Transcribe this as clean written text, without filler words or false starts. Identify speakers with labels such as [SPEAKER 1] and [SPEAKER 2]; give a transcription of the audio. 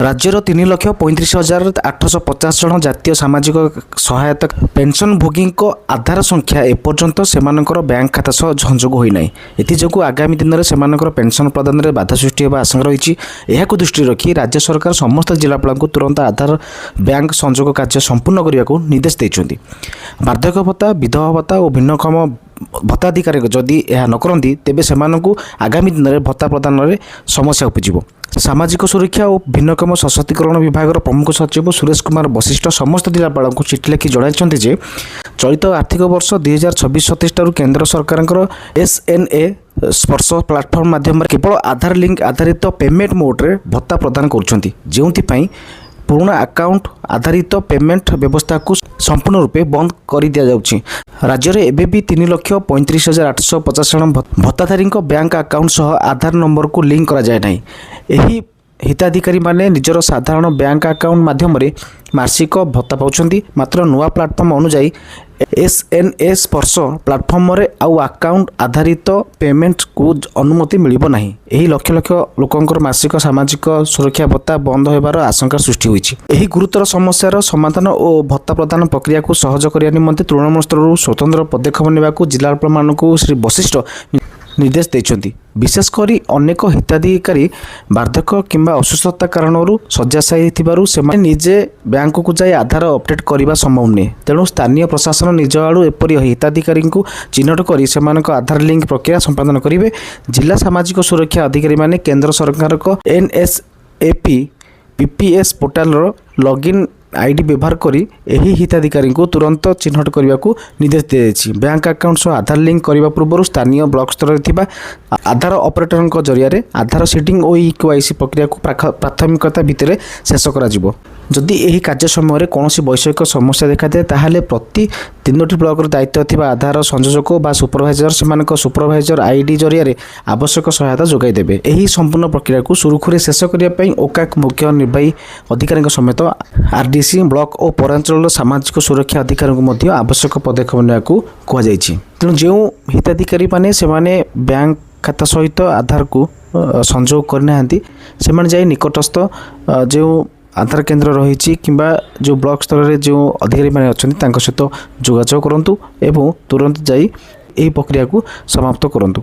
[SPEAKER 1] ରାଜ୍ୟର 3,35,850 ଜଣ ଜାତୀୟ ସାମାଜିକ ସହାୟତା ପେନ୍ସନଭୋଗୀଙ୍କ ଆଧାର ସଂଖ୍ୟା ଏପର୍ଯ୍ୟନ୍ତ ସେମାନଙ୍କର ବ୍ୟାଙ୍କ ଖାତା ସହ ସଂଯୋଗ ହୋଇନାହିଁ। ଏଥିଯୋଗୁଁ ଆଗାମୀ ଦିନରେ ସେମାନଙ୍କର ପେନ୍ସନ୍ ପ୍ରଦାନରେ ବାଧା ସୃଷ୍ଟି ହେବା ଆଶଙ୍କା ରହିଛି। ଏହାକୁ ଦୃଷ୍ଟିରେ ରଖି ରାଜ୍ୟ ସରକାର ସମସ୍ତ ଜିଲ୍ଲାପାଳଙ୍କୁ ତୁରନ୍ତ ଆଧାର ବ୍ୟାଙ୍କ ସଂଯୋଗ କାର୍ଯ୍ୟ ସମ୍ପୂର୍ଣ୍ଣ କରିବାକୁ ନିର୍ଦ୍ଦେଶ ଦେଇଛନ୍ତି। ବାର୍ଦ୍ଧକ୍ୟ ଭତ୍ତା, ବିଧବା ଭତ୍ତା ଓ ଭିନ୍ନକ୍ଷମ ଭତ୍ତାଧିକାରୀ ଯଦି ଏହା ନ କରନ୍ତି, ତେବେ ସେମାନଙ୍କୁ ଆଗାମୀ ଦିନରେ ଭତ୍ତା ପ୍ରଦାନରେ ସମସ୍ୟା ଉପୁଜିବ। ସାମାଜିକ ସୁରକ୍ଷା ଓ ଭିନ୍ନକ୍ଷମ ସଶକ୍ତିକରଣ ବିଭାଗର ପ୍ରମୁଖ ସଚିବ ସୁରେଶ କୁମାର ବଶିଷ୍ଠ ସମସ୍ତ ଜିଲ୍ଲାପାଳଙ୍କୁ ଚିଠି ଲେଖି ଜଣାଇଛନ୍ତି ଯେ ଚଳିତ ଆର୍ଥିକ ବର୍ଷ 2026-27 ଠାରୁ କେନ୍ଦ୍ର ସରକାରଙ୍କର ଏସ୍ ଏନ୍ ଏ ସ୍ପର୍ଶ ପ୍ଲାଟଫର୍ମ ମାଧ୍ୟମରେ କେବଳ ଆଧାର ଲିଙ୍କ ଆଧାରିତ ପେମେଣ୍ଟ ମୋଡ଼ରେ ଭତ୍ତା ପ୍ରଦାନ କରୁଛନ୍ତି, ଯେଉଁଥିପାଇଁ ପୁରୁଣା ଆକାଉଣ୍ଟ ଆଧାରିତ ପେମେଣ୍ଟ ବ୍ୟବସ୍ଥାକୁ ସମ୍ପୂର୍ଣ୍ଣ ରୂପେ ବନ୍ଦ କରିଦିଆଯାଉଛି। ରାଜ୍ୟରେ ଏବେ ବି 3,35,850 ଜଣ ଭତ୍ତାଧାରୀଙ୍କ ବ୍ୟାଙ୍କ ଆକାଉଣ୍ଟ ସହ ଆଧାର ନମ୍ବରକୁ ଲିଙ୍କ କରାଯାଏ ନାହିଁ। ଏହି ହିତାଧିକାରୀମାନେ ନିଜର ସାଧାରଣ ବ୍ୟାଙ୍କ ଆକାଉଣ୍ଟ ମାଧ୍ୟମରେ ମାସିକ ଭତ୍ତା ପାଉଛନ୍ତି। ମାତ୍ର ନୂଆ ପ୍ଲାଟଫର୍ମ ଅନୁଯାୟୀ ଏସ୍ ଏନ୍ ଏ ସ୍ପର୍ଶ ପ୍ଲାଟଫର୍ମରେ ଆଉ ଆକାଉଣ୍ଟ ଆଧାରିତ ପେମେଣ୍ଟକୁ ଅନୁମତି ମିଳିବ ନାହିଁ। ଏହି ଲକ୍ଷ ଲକ୍ଷ ଲୋକଙ୍କର ମାସିକ ସାମାଜିକ ସୁରକ୍ଷା ଭତ୍ତା ବନ୍ଦ ହେବାର ଆଶଙ୍କା ସୃଷ୍ଟି ହୋଇଛି। ଏହି ଗୁରୁତର ସମସ୍ୟାର ସମାଧାନ ଓ ଭତ୍ତା ପ୍ରଦାନ ପ୍ରକ୍ରିୟାକୁ ସହଜ କରିବା ନିମନ୍ତେ ତୃଣମୂଳ ସ୍ତରରୁ ସ୍ୱତନ୍ତ୍ର ପଦକ୍ଷେପ ନେବାକୁ ଜିଲ୍ଲାପାଳମାନଙ୍କୁ ଶ୍ରୀ ବଶିଷ୍ଠ ନିର୍ଦ୍ଦେଶ ଦେଇଛନ୍ତି। ବିଶେଷ କରି ଅନେକ ହିତାଧିକାରୀ ବାର୍ଦ୍ଧକ୍ୟ କିମ୍ବା ଅସୁସ୍ଥତା କାରଣରୁ ଶଯ୍ୟାଶାୟୀ ଥିବାରୁ ସେମାନେ ନିଜେ ବ୍ୟାଙ୍କକୁ ଯାଇ ଆଧାର ଅପଡେଟ୍ କରିବା ସମ୍ଭବ ନୁହେଁ। ତେଣୁ ସ୍ଥାନୀୟ ପ୍ରଶାସନ ନିଜ ଆଡ଼ୁ ଏପରି ହିତାଧିକାରୀଙ୍କୁ ଚିହ୍ନଟ କରି ସେମାନଙ୍କ ଆଧାର ଲିଙ୍କ ପ୍ରକ୍ରିୟା ସମ୍ପାଦନ କରିବେ। ଜିଲ୍ଲା ସାମାଜିକ ସୁରକ୍ଷା ଅଧିକାରୀମାନେ କେନ୍ଦ୍ର ସରକାରଙ୍କ N S A P PPS ପୋର୍ଟାଲର ଲଗ୍ଇନ୍ ଆଇଡି ବ୍ୟବହାର କରି ଏହି ହିତାଧିକାରୀଙ୍କୁ ତୁରନ୍ତ ଚିହ୍ନଟ କରିବାକୁ ନିର୍ଦ୍ଦେଶ ଦିଆଯାଇଛି। ବ୍ୟାଙ୍କ ଆକାଉଣ୍ଟ ସହ ଆଧାର ଲିଙ୍କ କରିବା ପୂର୍ବରୁ ସ୍ଥାନୀୟ ବ୍ଲକ ସ୍ତରରେ ଥିବା ଆଧାର ଅପରେଟରଙ୍କ ଜରିଆରେ ଆଧାର ସିଡିଂ ଓ ଇ କେୱାଇସି ପ୍ରକ୍ରିୟାକୁ ପ୍ରାଥମିକତା ଭିତ୍ତିରେ ଶେଷ କରାଯିବ। ଯଦି ଏହି କାର୍ଯ୍ୟ ସମୟରେ କୌଣସି ବୈଷୟିକ ସମସ୍ୟା ଦେଖାଦିଏ, ତାହେଲେ ପ୍ରତି ତିନୋଟି ବ୍ଲକର ଦାୟିତ୍ୱ ଥିବା ଆଧାର ସଂଯୋଜକ ବା ସୁପରଭାଇଜର ସେମାନଙ୍କ ସୁପରଭାଇଜର ଆଇଡି ଜରିଆରେ ଆବଶ୍ୟକ ସହାୟତା ଯୋଗାଇ ଦେବେ। ଏହି ସମ୍ପୂର୍ଣ୍ଣ ପ୍ରକ୍ରିୟାକୁ ସୁରୁଖୁରୁରେ ଶେଷ କରିବା ପାଇଁ ଓକାକ୍ ମୁଖ୍ୟ ନିର୍ବାହୀ ଅଧିକାରୀଙ୍କ ସମେତ ଆରଡିସି, ବ୍ଲକ ଓ ପୌରାଞ୍ଚଳର ସାମାଜିକ ସୁରକ୍ଷା ଅଧିକାରୀଙ୍କୁ ମଧ୍ୟ ଆବଶ୍ୟକ ପଦକ୍ଷେପ ନେବାକୁ କୁହାଯାଇଛି। ତେଣୁ ଯେଉଁ ହିତାଧିକାରୀମାନେ ସେମାନେ ବ୍ୟାଙ୍କ ଖାତା ସହିତ ଆଧାରକୁ ସଂଯୋଗ କରିନାହାନ୍ତି, ସେମାନେ ଯାଇ ନିକଟସ୍ଥ ଯେଉଁ ଆଧାର କେନ୍ଦ୍ର ରହିଛି କିମ୍ବା ଯେଉଁ ବ୍ଲକ ସ୍ତରରେ ଯେଉଁ ଅଧିକାରୀମାନେ ଅଛନ୍ତି, ତାଙ୍କ ସହିତ ଯୋଗାଯୋଗ କରନ୍ତୁ ଏବଂ ତୁରନ୍ତ ଯାଇ ଏହି ପ୍ରକ୍ରିୟାକୁ ସମାପ୍ତ କରନ୍ତୁ।